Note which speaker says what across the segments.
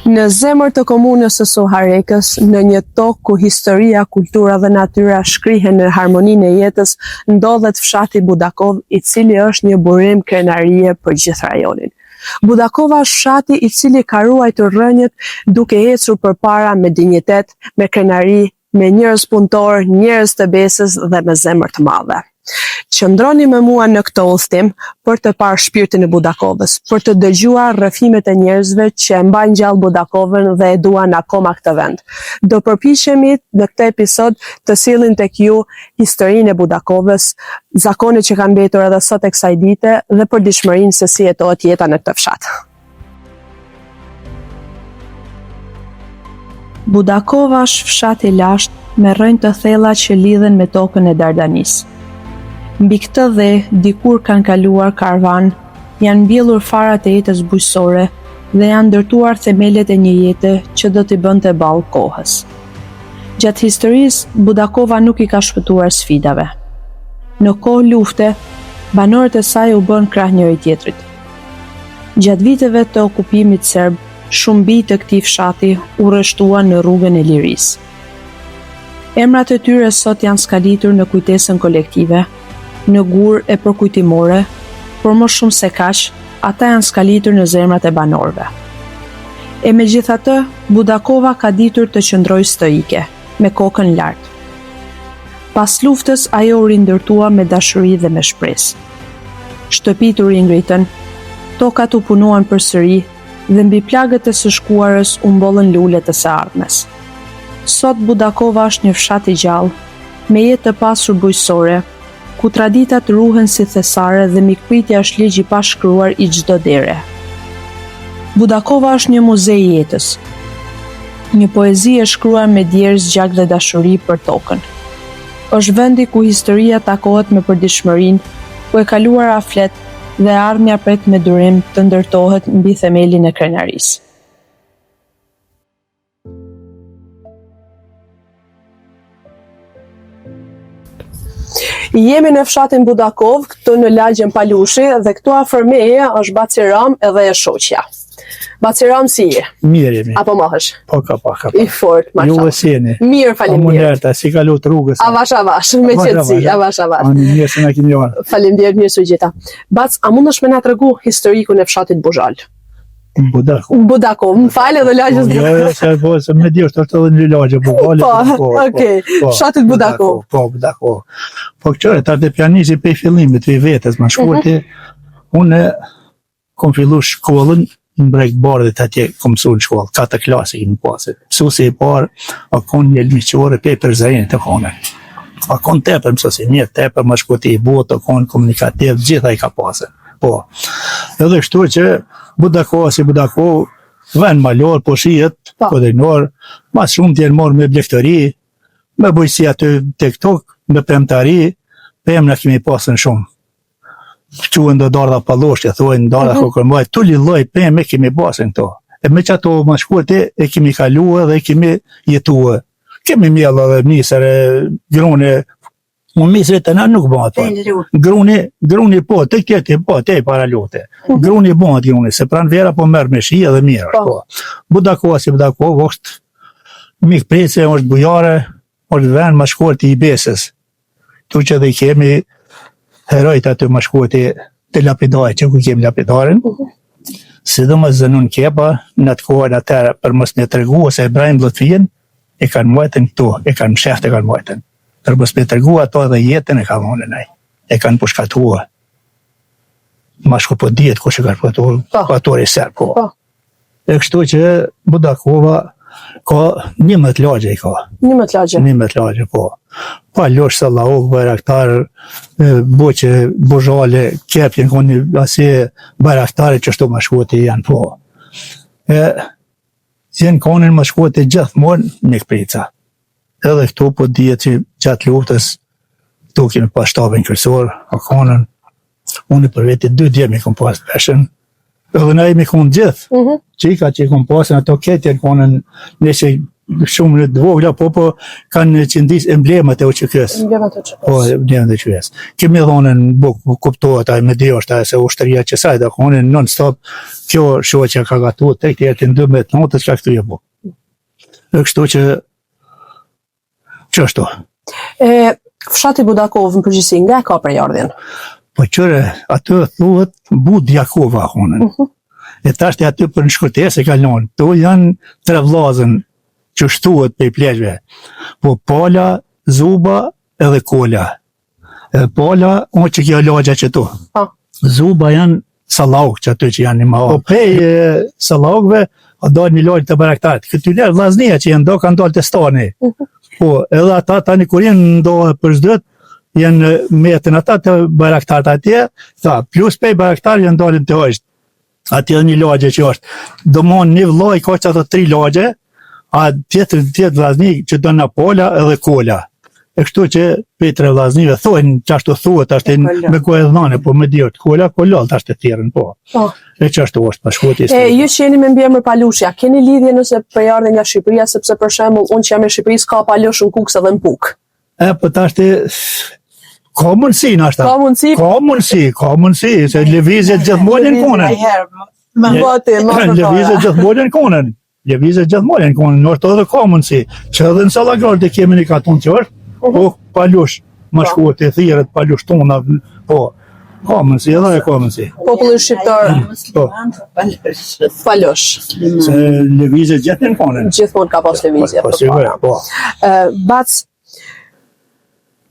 Speaker 1: Në zemër të komunës së Suharekës, në një tokë ku historia, kultura dhe natyra shkrihen në harmoninë e jetës, ndodhet fshati Budakovë, i cili është një burim krenarie për gjithë rajonin. Budakova është fshati i cili ka ruajtur rrënjët duke ecur përpara me dinjitet, me krenari, me njerëz punëtorë, njerëz të besës dhe me zemër të madhe. Qëndroni me mua në këtë udhëtim për të parë shpirtin e Budakovës, për të dëgjuar rrëfimet e njerëzve që e mbajnë gjallë Budakovën dhe e duan akoma këtë vend. Do përpiqemi në këtë episod të sjellim tek ju historinë e Budakovës, zakonet që kanë mbetur edhe sot e kësaj dite dhe përditshmërinë se si jetohet jeta në këtë fshat. Budakova është fshat i lashtë me rrënjë të thella që lidhen me tokën e Dardanisë. Mbi këtë dhe dikur kanë kaluar karvanë, janë mbjellur farat e jetës bujqësore dhe janë ndërtuar themelet e një jete që do t'i bënte ballë kohës. Gjatë historisë, Budakova nuk i ka shpëtuar sfidave. Në kohë lufte, banorët e saj u bënë krah njëri-tjetrit. Gjatë viteve të okupimit serb, shumë bij të këtij fshati u rreshtuan në rrugën e lirisë. Emrat e tyre sot janë skalitur në kujtesën kolektive, në gurë e përkujtimore, por më shumë se kaq, ata janë skalitur në zemrat e banorëve. E megjithatë, Budakova ka ditur të qëndrojë stoike, me kokën lart. Pas luftës ajo u rindërtua me dashuri dhe me shpresë. Shtëpitë u ringritën, tokat u punuan përsëri dhe mbi plagët e së shkuarës u mbollën lulet e së ardhmes. Sot Budakova është një fshat i gjallë, me jetë të pasur bujqësore, ku traditat ruhen si thesare dhe mikpritja është ligj i pashkruar i çdo dere. Budakova është një muze i jetës, një poezi e shkruar me djersë, gjak dhe dashuri për tokën. Është vendi ku historia takohet me përditshmërinë, ku e kaluara flet dhe e ardhmja pret me durim të ndërtohet mbi themelin e krenarisë. Jemi në fshatin Budakovë, këtu në lagjen Palushi dhe këtu afër meje është Baci Ram edhe e shoqja. Baci Ram si je?
Speaker 2: Mirë jemi.
Speaker 1: Apo mohesh?
Speaker 2: Po ka pa ka pa.
Speaker 1: I fort, mashallah.
Speaker 2: Ju si jeni?
Speaker 1: Mirë, faleminderit.
Speaker 2: Po si kalut rrugës?
Speaker 1: Avash avash, me qetësi, avash avash.
Speaker 2: Ani mirë se na keni ardhur.
Speaker 1: Faleminderit, mirë se u gjeta. Bac, a mundesh me na tregu historikun e fshatit Buzhal?
Speaker 2: Budakovë.
Speaker 1: Budakovë, më fal edhe lagjes
Speaker 2: Po, jo, jo, se po, se me di është është edhe një lagje Bugale.
Speaker 1: Po,
Speaker 2: po, po,
Speaker 1: okej,
Speaker 2: po,
Speaker 1: fshatit Budakovë.
Speaker 2: Po, Budakovë. Po këqyre, ta të ja nisi prej fillimit, prej vetes, ma shkurti, mm -hmm. unë kom fillu shkollën në Breg Bardhit atje kom mësu në shkollë, katër klase kemi pasë. Mësuesi i parë, a konë një elmiqore, prej Prizrenit të konë. A konë tepër mësues i mirë, tepër ma shkurti i butë, a konë komunikativ, gjitha i ka pasë. Po, edhe kështu që Budakova si Budakovë, vend malor, po shihet, po, kodrinor, ma shumë të jenë marrë me blegtori, me bujqësi aty tek tok, me pemtari, pemna kemi pasën shumë. Quhen do dardha palloshte, thojnë dardha mm -hmm. kokërmaj, turli lloj peme kemi pasën këto. E me qato ma shkurti e kemi kalue dhe e kemi jetue. Kemi mjellë dhe misër e grune, Unë misri te na nuk bëhet. Po. Gruni, gruni po, te tjeti po, te para lute. Mhm. Gruni bëhet gruni, se pranvera po merr me shi edhe mirë. Po. po. Budakova si Budakovë është mikpritëse, është bujare, është vend ma shkurti i besës. Tu që dhe i kemi herojt aty ma shkurti të lapidajt, që ku kemi lapidarin. Mhm. Sidomos Zenun Kepa, në atë kohën atëherë për mos me tregu ose Ibrahim Lutfien, e kanë majtën këtu, e kanë mshehtë e kanë majtën. Për mos me tregu ato edhe jetën e ka dhënë ai. E kanë pushkatua. Ma shku po dihet kush e ka pushkatu, po. Okupatori serb, po. po. E kështu që Budakova ka 11 lagje i ka.
Speaker 1: 11 lagje.
Speaker 2: 11 lagje, po. Palush, Sallauk, Bajraktar, Buqe, Buzhale, Kep, janë konë asi Bajraktare që shtu ma shkurti janë, po. E, janë konën ma shkurti gjithmonë mikpritsa. Edhe këtu po dihet që gjatë luftës këtu kemi pas shtabin kryesor, a konën, unë për veti dy djem i kom pas peshën, edhe na jemi konë gjithë, mm -hmm. qika që i kom pasën, ato ketë janë konën, ne që. Shumë të vogla, po po kanë qëndis emblemat e UÇK-s.
Speaker 1: Emblemat e UÇK-s.
Speaker 2: Po, emblemat e UÇK-s. Kemi dhonën bukë, po, kuptohet ai me dy është se ushtria që saj do konën non stop. Kjo shoqja ka gatu tek tjerë të 12 natës ka këtu jo bukë. E kështu që Qështu?
Speaker 1: E, fshati Budakovë në përgjithësi, nga e ka prejardhjen?
Speaker 2: Po qyre, aty thuhet Bud Jakova, honën. Uh mhm. -huh. E tashti aty për në shkurtesë e ka lonë. Kto janë tre vllazën që shtuhet prej pleqve. Po Pala, Zuba edhe Kola. E Pala, o që kjo lagja që tu.
Speaker 1: Po.
Speaker 2: Zuba janë Sallauk që aty që janë një ma. Po prej Sallaukve, a dalë një lagje të Baraktarit. Këty lërë vllaznia që janë do, kanë dalë të stani. Uh mhm. -huh. Po, edhe ata tani kur janë ndo për zdyt, janë metën ata të Baraktarit atje, tha, plus prej Baraktarit janë dalën të hoqët. Atje edhe një lagje që është. Domon një vëlla i ka që ato tri lagje, a tjetër tjetër vllazni që do në Pola edhe Kola. E kështu që prej tre vllaznive thonë qashtu thuhet tash me gojë dhane, po me diot Kola, Kola tash të thirrën po.
Speaker 1: Po.
Speaker 2: E qashtu është pa shkuat
Speaker 1: E ju që jeni me mbiemër Palushi, a keni lidhje nëse prejardhje nga Shqipëria, sepse për shembull unë që jam e Shqipërisë ka Palush në Kukës edhe në Pukë.
Speaker 2: E, po tash ti ka mundësi në ashta.
Speaker 1: Ka mundësi?
Speaker 2: Ka mundësi, ka mundësi, se lëvizjet gjithmonë në konën.
Speaker 1: Më bëti, më
Speaker 2: përpara. Lëvizjet gjithmonë në konën. Lëvizjet gjithmonë në konën, nështë edhe ka mundësi. Që edhe në Sallagrazhd e kemi një katun që është, mhm. po palush, më po. shkuat e thirret, palush tona, po, ka mundësi, edhe e ka mundësi.
Speaker 1: Populli shqiptar,
Speaker 2: po.
Speaker 1: palush.
Speaker 2: Se lëvizjet gjithë në konën.
Speaker 1: Gjithmonë ka pas lëvizje.
Speaker 2: Po, po, po.
Speaker 1: Bac,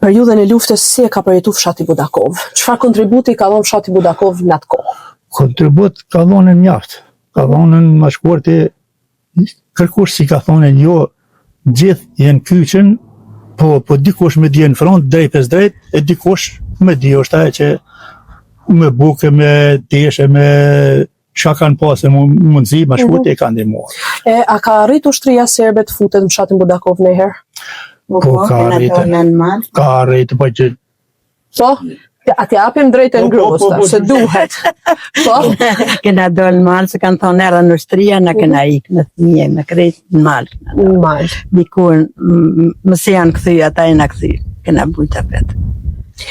Speaker 1: periudhën e luftës si e ka përjetu fshati Budakovë? Çfarë kontributi ka dhënë fshati Budakovë në atë kohë?
Speaker 2: Kontribut ka dhënë mjaft. Ka dhënë më shkurti kërkush si ka thonë jo gjithë janë kyçën, po po dikush me di në front drejt për drejt e dikush me di është ajo që me bukë, me teshe, me çka kanë pasë mundësi, më shkurt mhm. e kanë ndihmuar.
Speaker 1: E a ka arrit ushtria serbe të futet në fshatin Budakovë ndonjëherë?
Speaker 2: Po, po ka arrit. Ka arrit, po që
Speaker 1: Po, a t'ia japim drejtën po, po, grusë, po, po, se duhet.
Speaker 3: Po? Kena dalë në mal, se kanë thonë erdhën ushtria, na kena mhm. ikë me fëmijë, me krejt në mal.
Speaker 1: Në mal.
Speaker 3: Dikur, mëse janë kthy, ata jena kthy, kena bujt apet.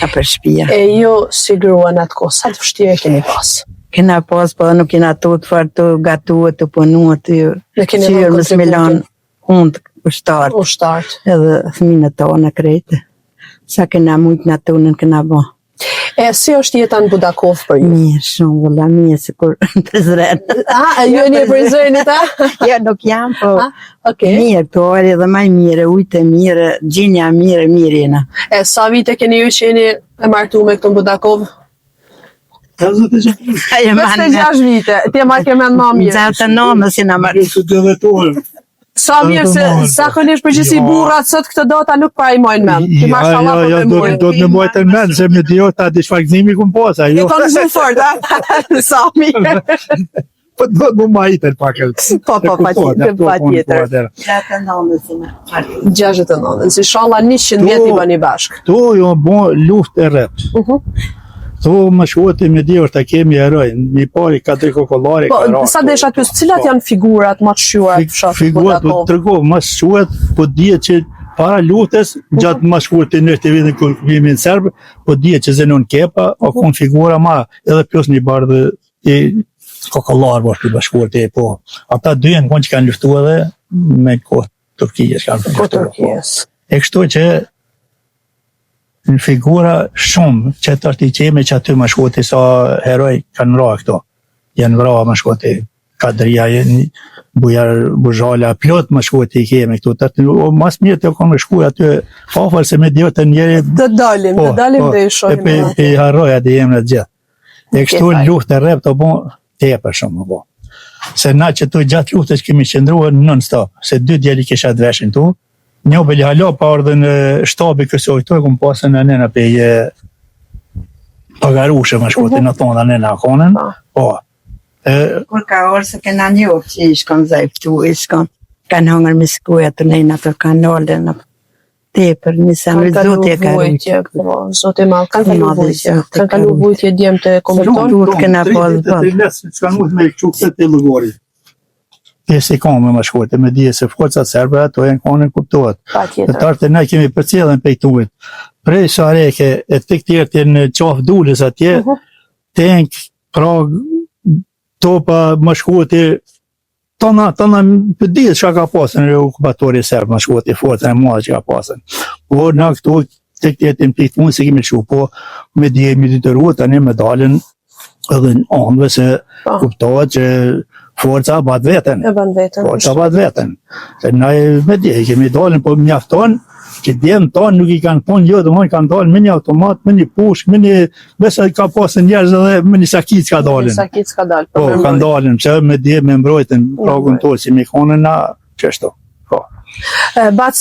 Speaker 3: A për shpia.
Speaker 1: E ju si grua në atë kohë, sa të vështirë keni pas?
Speaker 3: Kena pas, po nuk kena tut fort të gatu, të punu, të
Speaker 1: qyrë,
Speaker 3: mos me lanë hundë ushtarët.
Speaker 1: Ushtarët.
Speaker 3: Edhe fëmijët tonë krejt. Sa kena mujt na tonën kena bo.
Speaker 1: E si është jeta në Budakovë për
Speaker 3: ju? Mirë, shumë vëlla, mirë sikur në Prizren.
Speaker 1: A, ju jeni e Prizrenit, a?
Speaker 3: jo, nuk jam, po.
Speaker 1: A, okay.
Speaker 3: Mirë, po ajri edhe ma i mirë, ujtë e mirë, gjinja mirë, mirë jena.
Speaker 1: E sa vite keni ju që jeni e martume këtu në Budakovë? 56 vite, ti e ma ke mend ma mirë.
Speaker 3: Gjatë të nëmës si na marrë.
Speaker 1: Sa mirë se zakonisht përgjithësi jo. burrat sot këto data nuk para i majnë mend. Ti
Speaker 2: ja, mashallah po jo, do do të mbajtë mend se me dio ta di çfarë gëzimi kum pas
Speaker 1: ajo. E kanë zë fort, a? Sa mirë.
Speaker 2: Po do të më majtë pak.
Speaker 1: Po, po, patjetër, patjetër.
Speaker 3: 69 si
Speaker 1: më. 69. Inshallah 100 vjet i bëni bashkë.
Speaker 2: Ktu jo bo luftë e rreptë. Uh mhm. -huh. Ktu më shkuat me di është ta kemi heroj, një pari ka tre kokollari
Speaker 1: po, ka Sa desha ty, cilat po. janë figurat më të shquara të fshatit
Speaker 2: Figurat po trego më shquat, po dihet që para luftës, uh mhm. -huh. gjatë më shkuat të nështë vitin kur kemi në serb, po dihet që Zenon Kepa, uh -huh. o mhm. kon figura ma edhe plus një bardhë i kokollar po i bashkuar te po. Ata dy janë kon që kanë luftuar edhe me kohë Turqisë kanë
Speaker 1: luftuar. Kohë Turqisë.
Speaker 2: E kështu që në figura shumë që tash i kemi që aty më shkuati sa heroj kanë vra këto. Janë vra më shkuati Kadria, Bujar Buzhala, plot më shkuati i kemi këtu. Tash o mas mirë të kam shku aty afër se me dio të njëri.
Speaker 1: Të dalim, po, të dalim
Speaker 2: po,
Speaker 1: dhe i shohim.
Speaker 2: E pe, pe harroj atë emrat gjithë. E kështu luftë e rreptë po tepër shumë po. Se na që tu gjatë luftës kemi qëndruar non stop, se dy djali kisha të veshin tu, një beli hala pa ardhën në shtabi kësaj këtu e kum pasën në nena pe e pagarushe më shkuati uh mhm. -huh. në thonë në nena konën, po. po.
Speaker 3: E, Kur ka orë se kena një që i shkon zajftu, i shkon, kanë hongër me skuja të nejnë ato kanole, në tepër, një sa në zoti e ka
Speaker 1: rujtë. Po, zoti madh, kanë kalu vujtje, kanë kalu vujtje djemtë e kombit tonë.
Speaker 3: Duhet kena po dhe
Speaker 2: po. S'kanë mujtë me qu këtë të lëgori. Pjesë i kome më shkurte, me dije se forcat serbe ato janë konën kuptohet.
Speaker 1: Patjetër.
Speaker 2: Tash të ne kemi përcjellën prej tuit. Prej Sareke e tek tjerë të në qafë Dulës atje,
Speaker 1: Uh -huh.
Speaker 2: tank, prag, topa më shkurte, tona, tona për dihet çka ka pasën në okupatori serb, më shkurte, forcën e madhe që ka pasën. Po na këtu tek tjerë në pikë punë se kemi çu, po me dije jemi detyruar tani me dalën edhe në anëve se
Speaker 1: Po.
Speaker 2: kuptohet që forca bat veten.
Speaker 1: E bën veten.
Speaker 2: Forca bat veten. Se na e me dje kemi dalën, po mjafton që djemë tonë nuk i kanë thonë jo, domethënë kanë dalë me një automat, me një pushkë, me një, besa ka pasën njerëz edhe me një sakicë ka dalën.
Speaker 1: Sakicë ka dalë.
Speaker 2: Po, kanë dalën, pse me dje me mbrojtën pragun
Speaker 1: mbrojtën.
Speaker 2: tonë, si me konën na qështu. Po.
Speaker 1: E, Bac,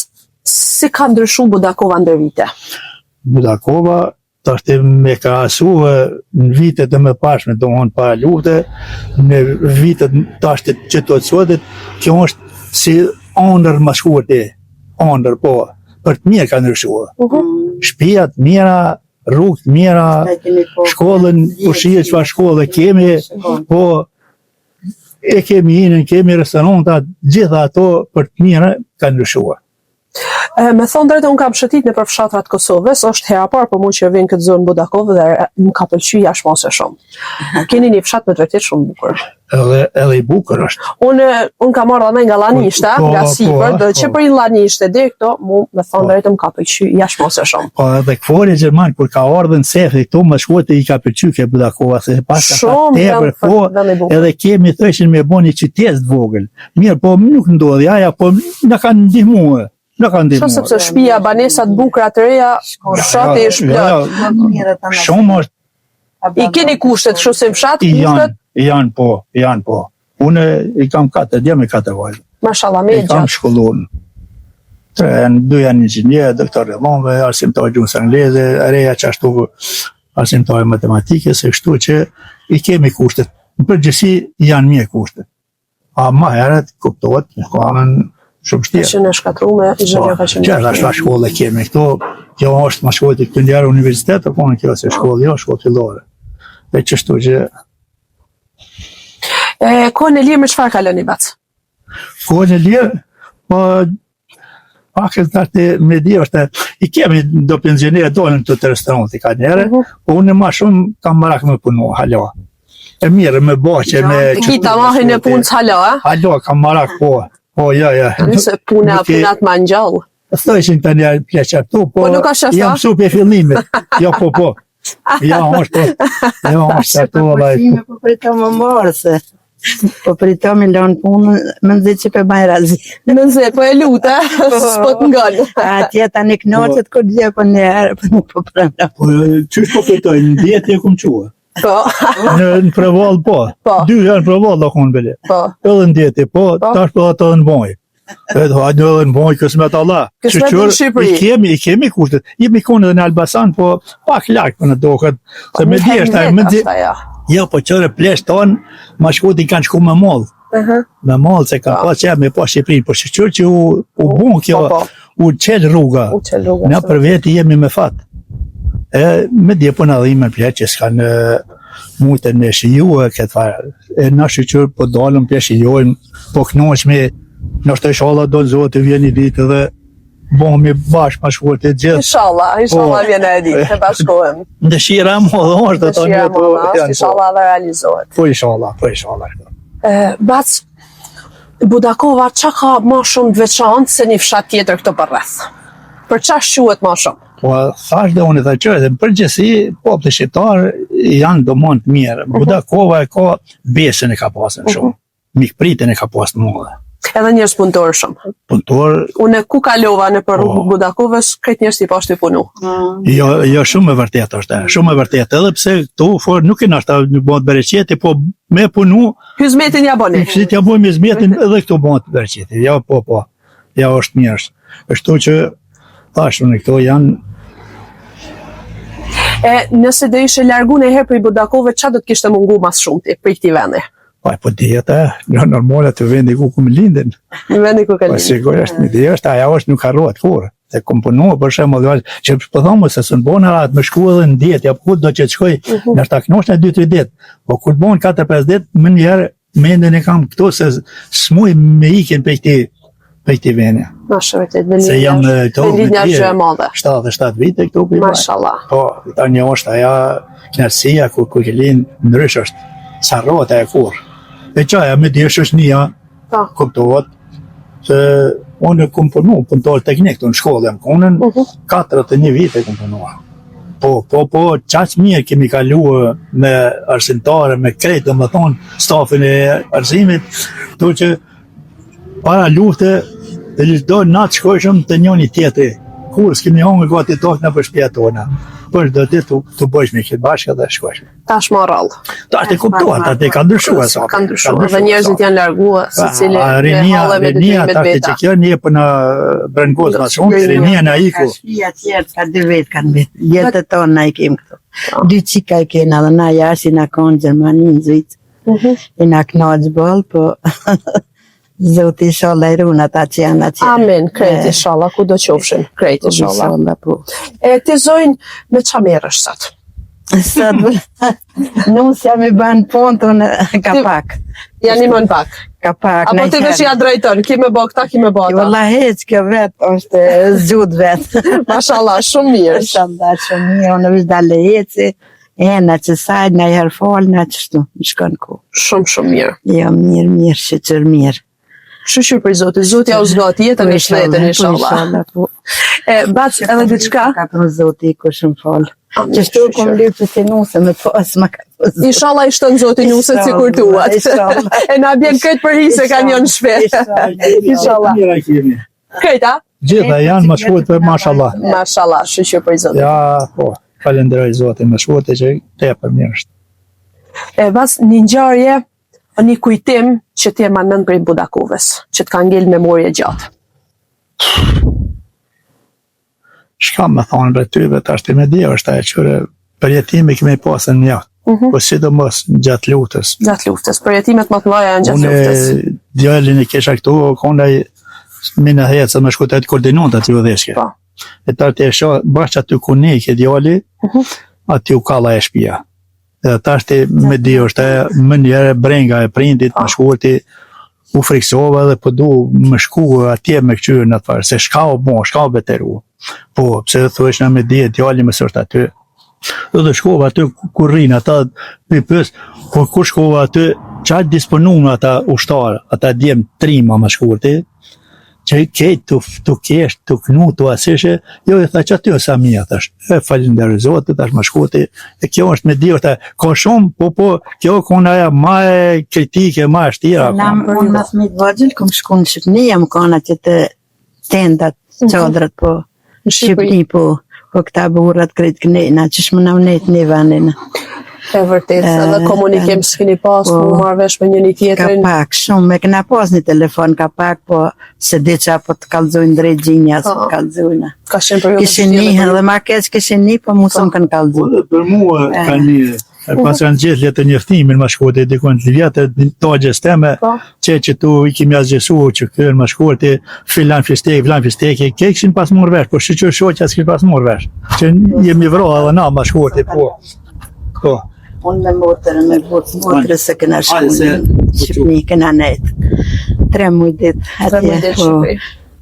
Speaker 1: si ka ndryshu Budakova ndër vite?
Speaker 2: Budakova, tash të me krahasu në vitet e mëparshme, domethënë para lufte, në vitet tash të që të sotit, kjo është si ëndër më shkurti, ëndër, po, për të mirë ka ndryshuar.
Speaker 1: Uh -huh.
Speaker 2: Shtëpia të mira, rrugë të mira,
Speaker 3: po,
Speaker 2: shkollën, po shihet çfarë shkolle kemi, po e kemi inën, kemi restoranta, gjitha ato për të mira ka ndryshuar.
Speaker 1: E, me thonë drejtë, unë kam shëtit nëpër fshatrat Kosovës, është hera parë për mu që vjen këtë zonë Budakovë dhe më ka pëlqy jashtë mase shumë. Keni një fshat me të vërtet shumë bukur.
Speaker 2: Edhe edhe i bukur është.
Speaker 1: Unë unë kam ardhur andaj nga Llanishta,
Speaker 2: Po,
Speaker 1: nga
Speaker 2: po,
Speaker 1: sipër, do që
Speaker 2: po.
Speaker 1: për Llanishte deri këto, mu me thonë
Speaker 2: Po.
Speaker 1: drejtë më ka pëlqy jashtë mase shumë.
Speaker 2: Po edhe KFOR-i gjerman kur ka ardhur në Sefi këtu më shkuat i ka pëlqy ke Budakova se pas ka
Speaker 1: Shumë
Speaker 2: tepër
Speaker 1: vend
Speaker 2: po
Speaker 1: vend i bukur.
Speaker 2: edhe kemi thëshin me bo një qytet të vogël. Mirë, po nuk ndodhi aja, po na kanë ndihmuar. Na kanë
Speaker 1: Shumë
Speaker 2: ndihmuar.
Speaker 1: sepse shtëpia, banesat bukura të reja, fshati është
Speaker 2: Jo,
Speaker 1: plot.
Speaker 2: jo, Shumë është
Speaker 1: I keni kushtet, kështu si në fshat,
Speaker 2: i janë,
Speaker 1: kushtet,
Speaker 2: janë po, janë po. Unë i kam katër djem e katër vajza.
Speaker 1: mashallah, me
Speaker 2: I kam
Speaker 1: gjatë.
Speaker 2: shkolluar. Tre janë, dy janë inxhinier, doktor rrëmove, arsimtar gjuhës angleze, reja që ashtu arsimtar matematike, se kështu që i kemi kushtet. Në përgjithësi janë mirë kushtet. A ma herët kuptohet, në kanën shumë
Speaker 1: Ka
Speaker 2: vështirë.
Speaker 1: qenë e shkatrume, gjëja ka qenë.
Speaker 2: Që është shkollë kemi këto, kjo është më shkollë këtu njerë universitet, apo në kjo se shkollë jo, shkollë fillore. Dhe qështu që
Speaker 1: E, kohën e lirë me çfarë kaloni bac?
Speaker 2: kohën e lirë, po pak e tash të me di është, i kemi do pensionerë dolën këtu të restoranti ka njerë,
Speaker 1: Mhm.
Speaker 2: po unë ma shumë kam marak me punu, hala. E mirë, me bahçe, me...
Speaker 1: Ki tamahin e punës hala, a?
Speaker 2: Hala, kam marak, po, po, ja, ja.
Speaker 1: Nëse puna,
Speaker 2: Nuk e-
Speaker 1: punat ma ngjall.
Speaker 2: Thëshin tani pleqa këtu, po,
Speaker 1: Po nuk është ashtu,
Speaker 2: jam
Speaker 1: a?
Speaker 2: mësu për fillimit. Jo, po, po. Jo, është, po. Jo, është ato, vallai.
Speaker 3: Pushime po pritom më marrë se. Po pritom i lanë punën, më nxit që pe bajnë razi.
Speaker 1: Nëse po e lutë, s'po të ngon.
Speaker 3: Atje tani knaqet kur dje po një herë, po nuk po pranon.
Speaker 2: Po, qysh po fitoj, në djetë e kum qua.
Speaker 1: Po,
Speaker 2: Në, në provall, po.
Speaker 1: Po.
Speaker 2: Dy herë në provall do konë bele.
Speaker 1: po.
Speaker 2: Edhe në djetë, po,
Speaker 1: Po.
Speaker 2: tash po ato edhe në bojë. Edhe hajde edhe në bojë, kësmet Allah.
Speaker 1: Kësmet
Speaker 2: Shyqyr,
Speaker 1: në Shqipëri.
Speaker 2: I kemi, i kemi kushtet. Jemi konë edhe në Elbasan, po pak larg po në doket. Se me di është, ai, me di.
Speaker 1: Është ajo.
Speaker 2: Jo, po qëre plesh tonë, ma shkutin kanë shku me moll.
Speaker 1: Mhm.
Speaker 2: Me moll se kanë
Speaker 1: Po.
Speaker 2: pa që me pa Shqipërinë, po shyqyr që u, u bun kjo,
Speaker 1: Po, po,
Speaker 2: u qel rruga.
Speaker 1: u qel rruga.
Speaker 2: Na për veti jemi me fat. E me dje po na dhimen pleq që s'kan e, mujtën me shiju e këtë farë. E na shyqyr po dalëm pe shijojmë, po kënaqemi. Ndoshta inshallah do Zoti vjen një ditë edhe bëhemi bashkë ma shkurt të gjithë.
Speaker 1: Inshallah, inshallah
Speaker 2: Po.
Speaker 1: vjen e ditë, të bashkohem.
Speaker 2: Dëshira e madhe është ato
Speaker 1: Dëshira
Speaker 2: një
Speaker 1: e
Speaker 2: po
Speaker 1: madhe është,
Speaker 2: janë, po.
Speaker 1: inshallah edhe realizohet.
Speaker 2: Po inshallah, po inshallah.
Speaker 1: E, Bac, Budakova qa ka ma shumë të veçantë se një fshat tjetër këto përreth? Për qa shquhet ma shumë?
Speaker 2: Po thash dhe unë e tha që edhe në përgjithësi populli shqiptar janë domon të mirë.
Speaker 1: Mhm.
Speaker 2: Budakova e ka besën e ka pasën shumë. Mikpritën e ka pasën madhe.
Speaker 1: Edhe njerëz punëtor shumë.
Speaker 2: Punëtor
Speaker 1: Unë ku kalova në për rrugë
Speaker 2: Po.
Speaker 1: Budakovës, krejt njerëz i pash të punu.
Speaker 2: Jo, jo shumë e vërtetë është, e, shumë e vërtetë, edhe pse këtu for nuk e nashta nuk bëhet bereqeti, po me punu,
Speaker 1: Hyzmetin ja bëni.
Speaker 2: si t'ja bëjmë izmetin edhe këtu bëhet bereqeti. Jo, po, po. Ja është mirë. është. Kështu që thash unë këto janë
Speaker 1: E nëse do ishe largu në herë prej Budakove, qa do të kishte mungu mas shumti prej këtij vendi?
Speaker 2: pa po dihet e, jo normale të vendi ku kum lindin.
Speaker 1: Në vendi ku ka
Speaker 2: Po
Speaker 1: lindur.
Speaker 2: sigurisht, mi di është, ajo është nuk harrohet kurrë. Se kom punu, për shembull, jo, që po thomë se s'un bën rahat me shku edhe në ditë, ja po ku do që të shkoj,
Speaker 1: Mhm.
Speaker 2: ndoshta kënosh në 2-3 ditë. Po kur të bën 4-5 ditë, më një herë Mendjen e kam këtu se s'muj me ikën prej këtij prej këtij veni.
Speaker 1: Masha vërtet, vendlindja.
Speaker 2: Se jam në
Speaker 1: këto vendlindja është gjë e madhe.
Speaker 2: 77 vite këtu po.
Speaker 1: Mashallah.
Speaker 2: Po, tani është ajo kënaqësia ku ku ke lind ndryshe është. S'harrohet ajo kurrë. E qaja me di është shoqnia.
Speaker 1: Po.
Speaker 2: Kuptohet se unë kom punu, punëtor teknik në shkollë jam konën, uh -huh. 41 vite kom punuar. Po, po, po, qaq mirë kemi kalu me arsimtare, me krejt, domethonë, stafin e arsimit, kto që para lufte, dhe çdo natë shkojshëm te njoni tjetri, kur s'kemi hongër gati tokë nëpër shpia tona, për çdo ditë të, të bëjshme këtë bashkë dhe shkojshme.
Speaker 1: Tash më rrallë.
Speaker 2: Tash e kuptohet, tash ka ndryshuar sa.
Speaker 1: Ka ndryshuar dhe njerëzit janë larguar secili me
Speaker 2: rinia, halle me rinia tash që kjo një po na brengos më shumë, rinia na iku.
Speaker 3: Shtëpia tjerë ka dy vetë kanë mbet. Djemtë tonë na i kem këtu. Po. Dy çika i kena dhe na jashtë na kanë Gjermani, në Zvicër. Mhm. I na kënaq boll, po Zoti inshallah i run ata që janë atje.
Speaker 1: Amin, krejt inshallah, kudo qofshin, krejt inshallah.
Speaker 3: Inshallah, po.
Speaker 1: E ti zonjë, me ça merresh sot?
Speaker 3: Sot, nusja mi ban punë tonë ka pak.
Speaker 1: Ja nimon pak.
Speaker 3: Ka pak.
Speaker 1: Apo ti veç ja drejton, ki me bo këta, ki me bo ata.
Speaker 3: Valla heq, kjo vetë, është zgjut vetë.
Speaker 1: Mashallah, shumë mirë.
Speaker 3: Mashallah, shumë mirë, unë veç dalë eci. E, na që saj, na i herë falë, na qështu, më shkon ku.
Speaker 1: Shumë, shumë mirë.
Speaker 3: Jo, mirë, mirë, shyqyr mirë.
Speaker 1: Shyqyr prej Zotit, Zoti jau zgat jetën e shnetin, inshallah.
Speaker 3: Inshallah, po.
Speaker 1: E, bac, edhe diçka?
Speaker 3: Ka për Zoti, ku shumë falë. Qështu kom lypë që si nuse me pas, ma ka për
Speaker 1: Zoti. Inshallah i shton Zoti nuset sikur tuat. E na bjen këtë për hise ka një në shpe. Inshallah.
Speaker 2: Mira kemi.
Speaker 1: Krejt, a?
Speaker 2: Gjitha janë më shkurt për mashallah.
Speaker 1: Mashallah, shyqyr prej Zotit.
Speaker 2: Ja, po, falenderoj Zotin më shkurt e që tepër mirë është.
Speaker 1: E bac një ngjarje, një kujtim që ti e man mend prej Budakovës, që të ka ngel n'memorje gjatë.
Speaker 2: Shka me thonë për ty, vetë ashtë me di, është ajo qyre përjetime kemi pasën një, mm -hmm. po sidomos gjatë luftës.
Speaker 1: Gjatë luftës, përjetimet më të mëdha janë gjatë luftës.
Speaker 2: Unë djalin e kisha këtu, kona i mi në hecë, më shku të koordinonte aty udhëheqje.
Speaker 1: Po.
Speaker 2: E tash e shoh bash aty ku ne ke djali, mm -hmm. aty u kall ajo shpia. Edhe tash ti me di është e menjëherë brenga e prindit, më shkurti, u friksova dhe po du me shku atje me këqyrë në atë farë, se shka u bo, shka u beteru. Po, pse thuesh në me di e djali më është aty. Dhe dhe shkova aty ku rrinë ata, me pys, por kur shkova aty, qaq disponun ata ushtarë, ata djem trima më shkurti, që kejt tu, tu kesh, tu knu, tu asishe, jo i tha që aty o Samia, thash, e falenderoj Zotin, thash më shkurti, e kjo është me di, është, ka shumë, po po, kjo kon aja ma e kritike, ma e shtira.
Speaker 3: Na, unë me fëmijët vogël, kom shku në Shqipni, jam kanë atje te tendat, mhm. çadrat, po, Në Shqipëri, po, po këta burrat krejt kënej, na qysh më na nejt një vendin.
Speaker 1: E vërtet, edhe komunikim s'keni pas, po, mu marrë vesh me njëni tjetrin.
Speaker 3: Ka pak, shumë, me kena pas një telefon, ka pak, po se di që po të kallzojnë drejt gjinja, s'po të kallzojnë.
Speaker 1: Ka qenë për ju.
Speaker 3: Kishin një, edhe ma keq kishin një, po mu s'më po. kanë kallzu.
Speaker 2: Po, për mua ka një, E pas janë gjithë letë njoftimin më shkurti, dikon të vjetë tagjes teme, po. që që tu i kemi asgjësu, që kërë më shkurti, filan fistek, filan fistek, e ke kishin pas marrë vesh, po shyqyr shoqja s'kishin pas marrë vesh, që jemi vra edhe na më shkurti, po. Po.
Speaker 3: Unë me motër, me burrë, motër se kena shku në Shqipni, kena nejtë. Tre muj ditë, atje, po.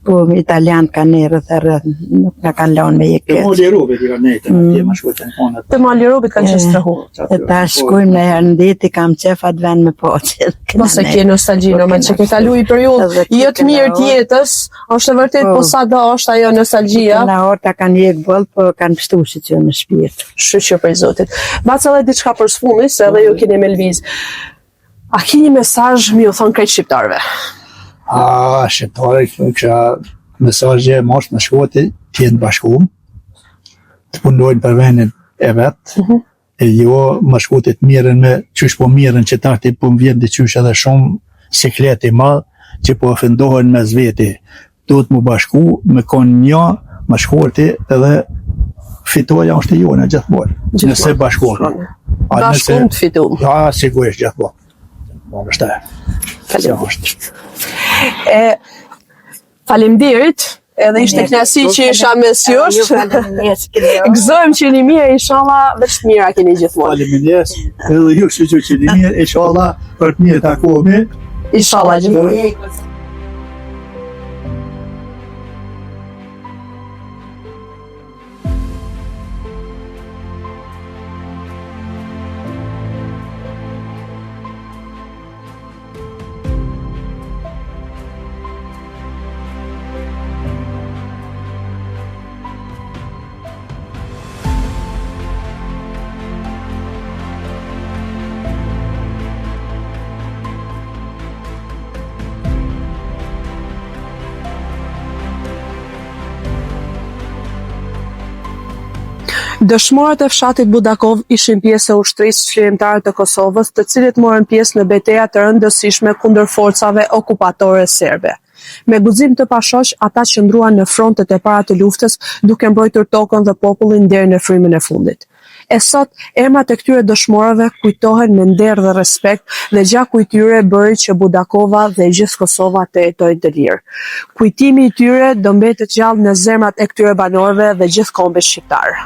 Speaker 3: Po, italian kanë erë dhe rreth, nuk na kanë lënë me
Speaker 2: jekë. Te Mali i Robit i kanë nejtë, mm. atje më shkurt janë konat.
Speaker 1: Te Mali i Robit kanë qenë strehu.
Speaker 3: E ta po. shkojmë në herë në ditë, kam qef atë vend me po.
Speaker 1: Po se ke nostalgji, no, me që ke kalu i periudhë, jo të mirë të jetës, është e vërtet, po, po sa do është ajo nostalgjia.
Speaker 3: Në orë ta kanë jekë boll, po kanë pështu shyqyr me shpirt.
Speaker 1: Shyqyr prej Zotit. Bac edhe diçka për së fundi, se edhe ju keni me lviz. A ki një mesazh me ju thonë krejt shqiptarëve?
Speaker 2: A, shqiptarëve, këtu kisha mesazh e mos më shkurti, të jenë bashkum, të punojnë për vendin e vet, mm -hmm. e jo më shkurti të mirren me qysh po mirren që tashti po më vjen diqysh edhe shumë siklet i madh që po ofendohen mes veti. Duhet mu bashku, me konë një, më shkurti edhe fitoja është e jona gjithmonë. Nëse bashkohemi.
Speaker 1: Bashkum të fitum.
Speaker 2: Ja, sigurisht gjithmonë. Po, është e.
Speaker 1: Faleminderit. E, faleminderit. Edhe ishte kënaqësi që isha mes jush. Gëzohem që jeni mirë, inshallah, veç të mira keni gjithmonë.
Speaker 2: Faleminderit. Edhe ju shyqyr që jeni mirë, inshallah, për të mirë takohemi.
Speaker 1: Inshallah gjithmonë. Dëshmorët e fshatit Budakovë ishin pjesë e Ushtrisë Çlirimtare të Kosovës, të cilët morën pjesë në beteja të rëndësishme kundër forcave okupatore serbe. Me guxim të pashoq, ata qëndruan në frontet e para të luftës, duke mbrojtur tokën dhe popullin deri në frymën e fundit. E sot, emrat e këtyre dëshmorëve kujtohen me nder dhe respekt dhe gjaku i tyre bëri që Budakova dhe e gjithë Kosova të jetojnë të lirë. Kujtimi i tyre do mbetet gjallë në zemrat e këtyre banorëve dhe gjithë kombit shqiptar.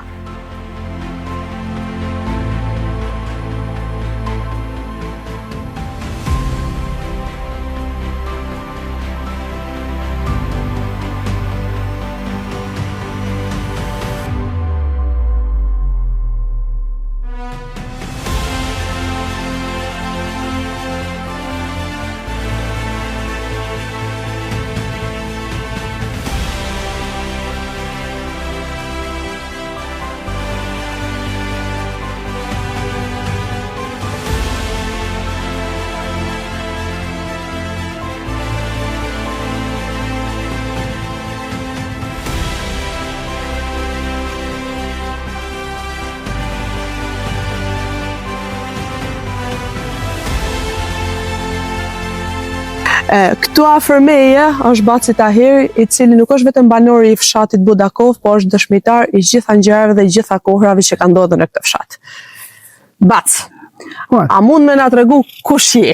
Speaker 1: Këtu afër meje është Baci Tahir, i cili nuk është vetëm banori i fshatit Budakovë, po është dëshmitar i gjitha ngjarjeve dhe gjitha kohrave që kanë ndodhur në këtë fshat. Bac,
Speaker 4: po.
Speaker 1: a mund me na tregu kush je?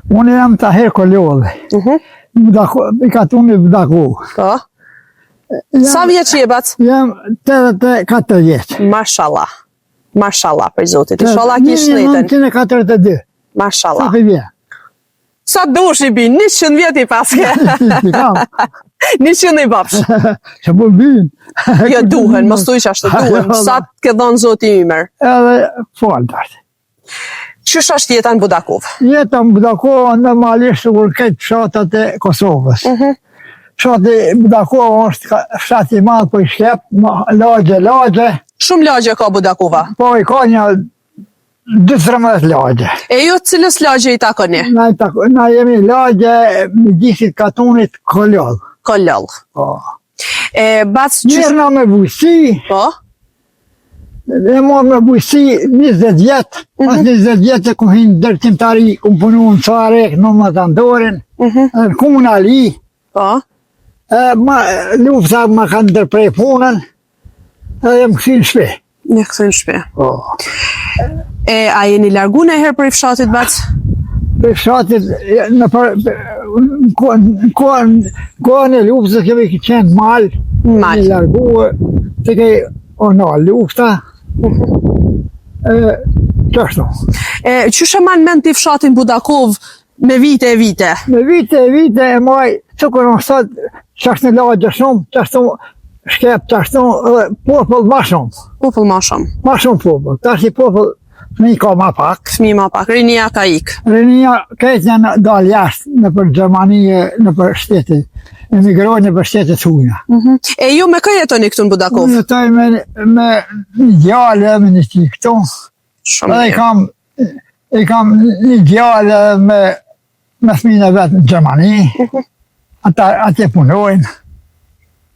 Speaker 4: Unë jam Tahir Kololli. Uh mhm. -huh. Budako, i katunit Budakovë.
Speaker 1: Po. Jam, Sa vjeç je, bac?
Speaker 4: Jam 84 vjeç.
Speaker 1: Mashallah. Mashallah, prej Zotit. Inshallah ki shnetën.
Speaker 4: 1942.
Speaker 1: Mashallah.
Speaker 4: Sa vje?
Speaker 1: Sa dush i bin, 100 vjet i paske. 100 i bafsh.
Speaker 4: Që po bin.
Speaker 1: Jo, duhen, mos thuj ashtu, duhen. Sa të ka dhonë Zoti ymër.
Speaker 4: Edhe, falë, dashtë.
Speaker 1: Qysh është jeta në Budakovë?
Speaker 4: Jeta në Budakovë normalisht sikur krejt fshatat e Kosovës. Uh mhm. -huh. Fshati Budakovë është fshat i madh po i shkep, lagje, lagje.
Speaker 1: Shumë lagje ka Budakova?
Speaker 4: Po, i ka një 12-13 lagje.
Speaker 1: E ju cilës lagje i takoni?
Speaker 4: Na, i tako, na jemi lagje Mjedisit katunit Kololl.
Speaker 1: Kololl.
Speaker 4: Po.
Speaker 1: E, bac,
Speaker 4: qysh... Merrna me bujqësi.
Speaker 1: Po?
Speaker 4: E marrë me bujqësi 20 vjet, mm -hmm. pas 20 vjet e kum hi në ndërtimtari, kum punu në Suharekë, në Matandorin, mm -hmm. në komunali.
Speaker 1: Po.
Speaker 4: E, ma, lufta ma ka ndërpre punën, edhe jam kthy në shpi.
Speaker 1: Je kthy në shpi.
Speaker 4: Po.
Speaker 1: E, a jeni largu najherë prej fshatit, bac?
Speaker 4: Prej fshatit, në për, në kohën, kohën e luftës kemi qenë mal,
Speaker 1: mal.
Speaker 4: largu, të kej o në lufta, e, qashtu.
Speaker 1: E, qysh e man mend ti fshatin Budakovë me vite e vite?
Speaker 4: Me vite e vite e maj, sikur në sot, qashtu në lagje shumë, qashtu shkep, qashtu edhe popull ma shumë.
Speaker 1: Popull ma shumë.
Speaker 4: Ma shumë popull. Tash i popull fëmijë ka ma pak.
Speaker 1: Fëmijë ma pak, rinia ka ik.
Speaker 4: Rinia krejt janë dalë jashtë nëpër Gjermani, nëpër shtete, emigrojnë nëpër shtete të huja.
Speaker 1: Mm -hmm. E ju me kë jetoni këtu në Budakovë?
Speaker 4: Unë jetoj me, me një djalë me një çikë këtu.
Speaker 1: Shumë
Speaker 4: Edhe i kam, i kam një djalë me, me fëmijën e vet në Gjermani. Mm -hmm. Ata atje punojnë.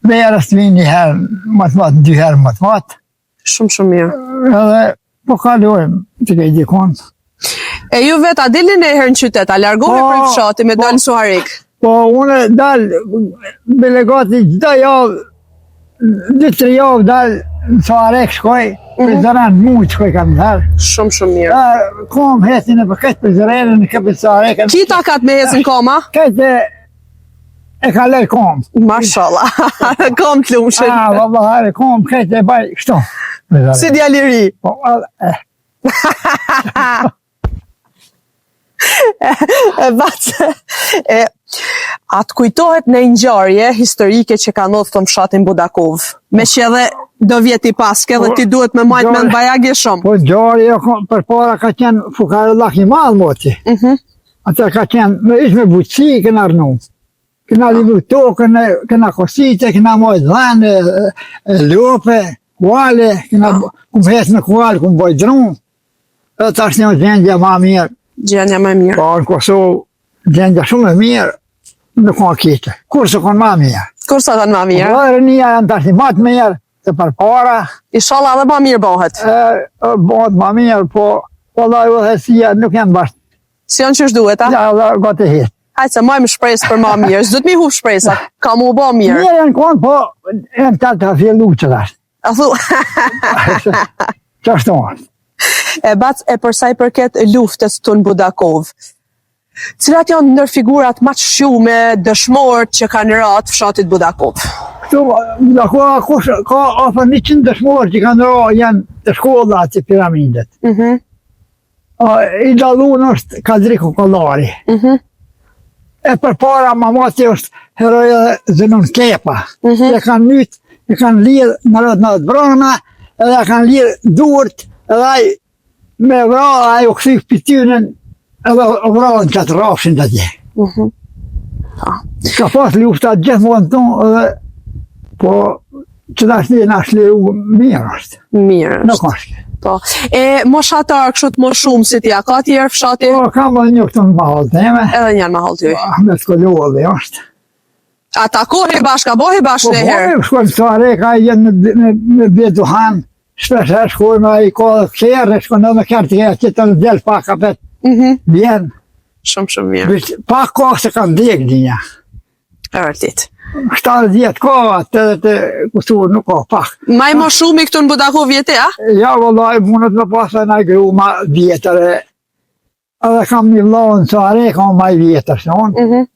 Speaker 4: Verës të vinë një herë, më të matë, dy herë më të matë.
Speaker 1: Shumë, shumë mirë.
Speaker 4: Edhe po kalojmë të kej dikon.
Speaker 1: E ju vetë, a dilni najherë në qytet, a largoheni
Speaker 4: Po,
Speaker 1: prej fshati me
Speaker 4: po.
Speaker 1: dalë në Suharekë?
Speaker 4: Po, unë dal, bile gati çdo javë, dy, tri javë dal në Suharekë shkoj, mm -hmm. Prizren mu shkoj kam herë.
Speaker 1: Shumë, shumë mirë.
Speaker 4: E, kom hecin e për këtë Prizrenin, në këtë Suharekën.
Speaker 1: Ki takat me hecin koma?
Speaker 4: Këtë. e kaloj kom.
Speaker 1: Mashallah, kom të lumshin.
Speaker 4: A, valla, e kom, krejt e baj, kështu.
Speaker 1: Si djalë i ri.
Speaker 4: Po, e.
Speaker 1: e bac, e, a të kujtohet naj ngjarje historike që ka ndodhur në fshatin Budakovë? Meqë edhe do vjet i paske dhe ti duhet me majtë mend bajagi shumë.
Speaker 4: Po ngjarje, jo, përpara ka qenë fukarallak i madh moti. Mm -hmm. Ata ka qenë, me ish me bujqësi kena rrnu. Kena livru tokën, kena kosite, kena majtë dhenë, lope, kuale, kena kum hec me kualë, kum bojt dru. Edhe tash një gjendja ma mirë.
Speaker 1: Gjendja ma mirë.
Speaker 4: Po, në Kosovë, gjendja shumë e mirë, nuk ka keqe. Kurrë s'u konë ma
Speaker 1: mirë. Kurrë s'u konë ma mirë.
Speaker 4: Po, rinia janë tash ma të mirë, të përpara.
Speaker 1: Ishalla edhe ma mirë bëhet.
Speaker 4: E, bëhet ma mirë, po, valla udhëheqësia nuk janë bashkë.
Speaker 1: S'janë qysh duhet, a?
Speaker 4: Ja, dhe gati hitë.
Speaker 1: Hajde se majmë shpresë për ma mirë, s'duhet mi hup shpresa, ka mu bo mirë.
Speaker 4: Mirë janë konë, po, janë të të fillu që tash.
Speaker 1: A thu?
Speaker 4: Qashtu është?
Speaker 1: E bac, e përsa i përket luftës këtu në Budakovë, cilat janë ndër figurat ma të shqume, dëshmorët që kanë ra të fshatit Budakovë?
Speaker 4: Këtu, Budakova, kush, ka afër 100 dëshmorë që kanë ra, janë te shkolla te piramidet. Mm -hmm. I dallun është Kadri Kokollari. Mm -hmm. E përpara mamati është heroj edhe Zenun Kepa. Mm -hmm. E kanë mytë, e kanë lidhë në rëtë në të brana, edhe e kanë lidhë durt, edhe ai me vra, ai u kthy fytyrën, edhe u vra në qatë rrafshin të atje. Mm -hmm. Ka pas lufta gjithmonë këtu, edhe po që tash një na shliru mirë
Speaker 1: është. Mirë është.
Speaker 4: Nuk është.
Speaker 1: Po. E moshatar kështu të moshum si ti, a ka tjerë fshati?
Speaker 4: Po, kam edhe një këtu në mahallë
Speaker 1: teme. Edhe një në mahallë ty.
Speaker 4: Po, Ahmet Kololli është.
Speaker 1: A takoheni bashkë, a boheni bashkë
Speaker 4: po,
Speaker 1: njëherë?
Speaker 4: Po, shkojmë në Suharekë, ai jenë me, me, me ble duhan, shpesh herë shkojmë, ai ka dhe kerr, shkojmë edhe me kerr të kërë, që të në del pak apet, mm
Speaker 1: -hmm. vjen. Shumë, shumë
Speaker 4: mirë. Pak ka se kanë dek dinja.
Speaker 1: E vërtet.
Speaker 4: 70 vjet ka, 80 kusur nuk ka, pak.
Speaker 1: Ma i moshumi këtu në Budakovë je ti, a?
Speaker 4: Ja, vëllai, mundet me pasë naj gru ma vjetër, edhe kam një vëlla në Suharekë, ka ma i vjetër, se unë, mm -hmm.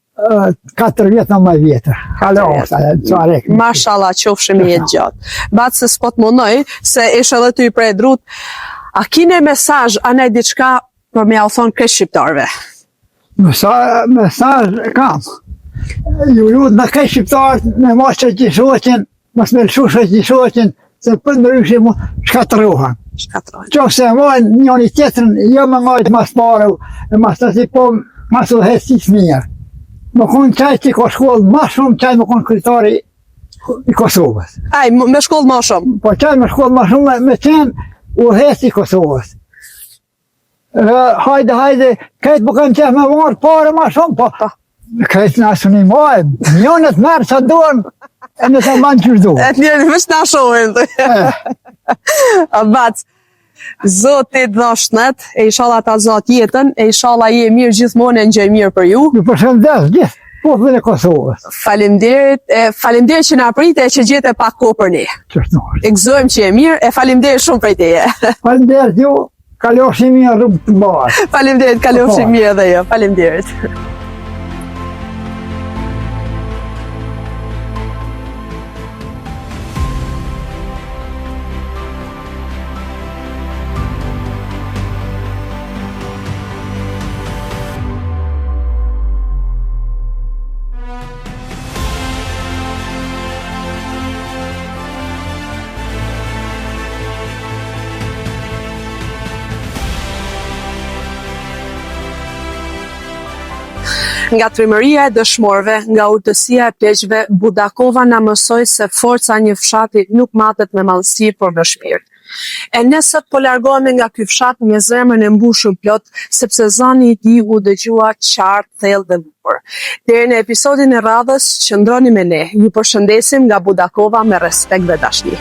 Speaker 4: 4 vjet në ma i vjetër, hala është, në
Speaker 1: Suharekë. Mashallah, qofshim jetë gjatë. Bac se s'po të munoj, se ishe edhe tu i pre drut, a ki naj mesazh, a naj diçka për me jau thonë krejt shqiptarëve?
Speaker 4: Mesazh, mesazh kam. Ju lutna krejt shqiptarët me majt shoqi-shoqin, mos me lëshu shoqi-shoqin, se përndryshe mu shkatërrohen.
Speaker 1: Shkatërrohen.
Speaker 4: Qoftë se majnë njëni tjetrin, jo me majtë mas pare, e mas të si po mas udhëheqësisë mirë. Me konë qaj që ka shkollë, ma shumë qaj me konë kryetari i Kosovës.
Speaker 1: Ai, me shkollë ma shumë?
Speaker 4: Po qaj me shkollë ma shumë, me qenë udhëheqës i Kosovës. Hajde, hajde, krejt po kanë qef me marrë pare ma shumë, po, po. krejt na s'un i majmë, njënët merr sa duan, e në të manë qysh
Speaker 1: duan. E të njërë, veç na shohin, të. A bac, Zoti të dhashtë shnet, e ishalla ta zgjat jetën, e ishalla je mirë gjithmonë e ngjoj mirë për
Speaker 4: ju. Ju përshëndes gjithë popullin e Kosovës.
Speaker 1: Faleminderit, e faleminderit që na prite e që gjete pak kohë për ne.
Speaker 4: Qështu
Speaker 1: është. E gëzojmë që je mirë, e faleminderit shumë prej teje.
Speaker 4: Faleminderit ju. Kalofshi mirë rrugë të
Speaker 1: mbarë. Faleminderit, kalofshi po. mirë edhe ju. Faleminderit. Nga trimëria e dëshmorëve, nga urtësia e pleqve, Budakova na mësoi se forca e një fshati nuk matet me madhësi, por me shpirt. E ne sot po largohemi nga ky fshat me zemrën e mbushur plot, sepse zani i tij u dëgjua qartë, thellë dhe bukur. Deri në episodin e radhës, qëndroni me ne. Ju përshëndesim nga Budakova me respekt dhe dashni.